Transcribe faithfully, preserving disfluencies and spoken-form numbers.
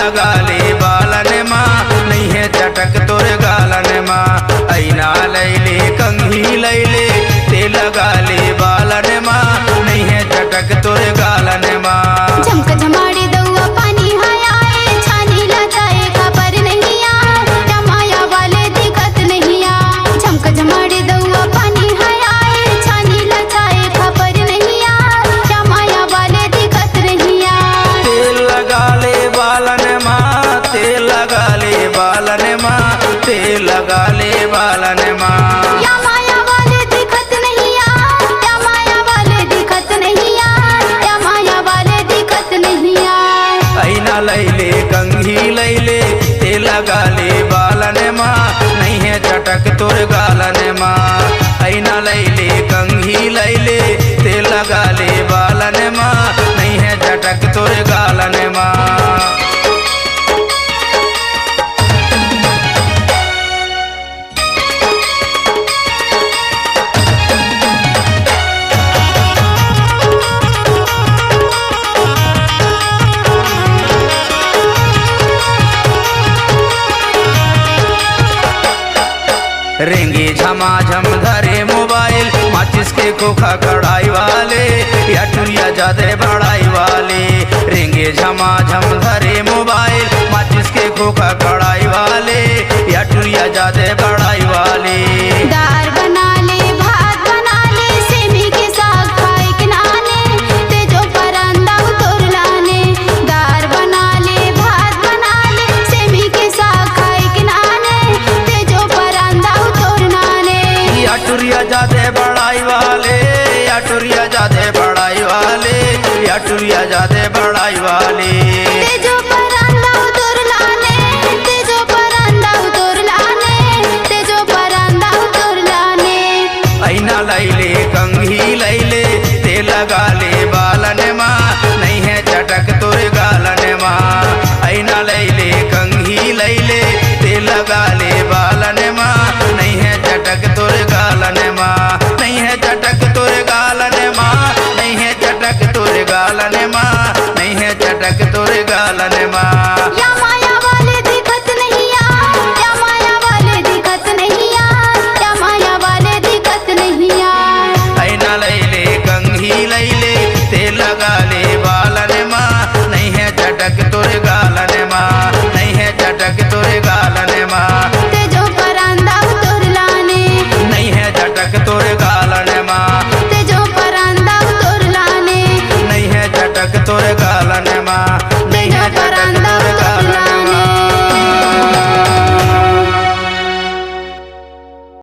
लगा ले बालन मा, नइ हे चटक तोर गालन मा। अइना लइले कंघी लइले, तेल लगा ले बालन मा, नइ हे चटक तोर गालन मा। झमक झमाड़ी दउआ पानी ह आए, छानी ला जाए काबर नइ आए, या माया वाले दिखत नइ आए। झमक झमाड़ी दउआ पानी ह आए, छानी ला जाए काबर नइ आए, या माया वाले दिखत नइ आए। तेल लगा ले बालन मा, तेल लगा ले बालन मा, तेल लगा ले बालन मा। या माया वाले दिखत नइ आए, या माया वाले दिखत नइ आए, या माया वाले दिखत नइ आए। अइना लइले कंघी लइले, तेल लगा ले बालन मा, नइ हे चटक तोर गालन मा। अइना लइले कंघी लइले, तेल लगा ले बालन मा, नइ हे चटक तोर गालन मा। रेंगे झमाझम धरे मोबाइल, माचिस के खोखा कढ़ाई वाले, या टुरिया जादे बड़ाई वाले। रेंगे झमाझम धरे मोबाइल, माचिस के खोखा कढ़ाई वाले, या टुरिया जादे बड़ाई वाले। दार बना ले, भात बना ले, सेमी के साग खाए के नाने, तेजो परंदा उतोर लाने। दार बना ले, भात बना ले, सेमी के साग खाए के नाने, तेजो परंदा उतोर नाने। या टुरिया जादे बड़ाई वाले, या टुरिया जादे बड़ाई वाले, या टुरिया जादे बड़ाई वाले। तेजो परंदा उतोर लाने, तेजो परंदा उतोर लाने, तेजो परंदा उतोर लाने। अइना लइले कंघी लइले, तेल लगा ले बालन मा, नइ हे चटक तोर गालन मा। अइना लइले कंघी लइले, तेल लगा ले बालन मा, नइ हे चटक तोर गालन मा। नइ हे चटक तोर गालन मा, नइ हे चटक तोर गालन मा, नइ हे चटक तोर गालन मा। या माया वाले दिखत नइ आए, या माया वाले दिखत नइ आए, या माया वाले दिखत नइ आए। अइना लइले कंघी लइले, तेल लगा ले बालन मा, नइ हे चटक तोर गालन मा, नइ हे चटक तोर गालन मा। तेजो परंदा उतोर लाने। नइ हे चटक तोर गालन मा। तेजो परंदा उतोर लाने। नइ हे चटक तोर गालन मा। नइ हे चटक तोर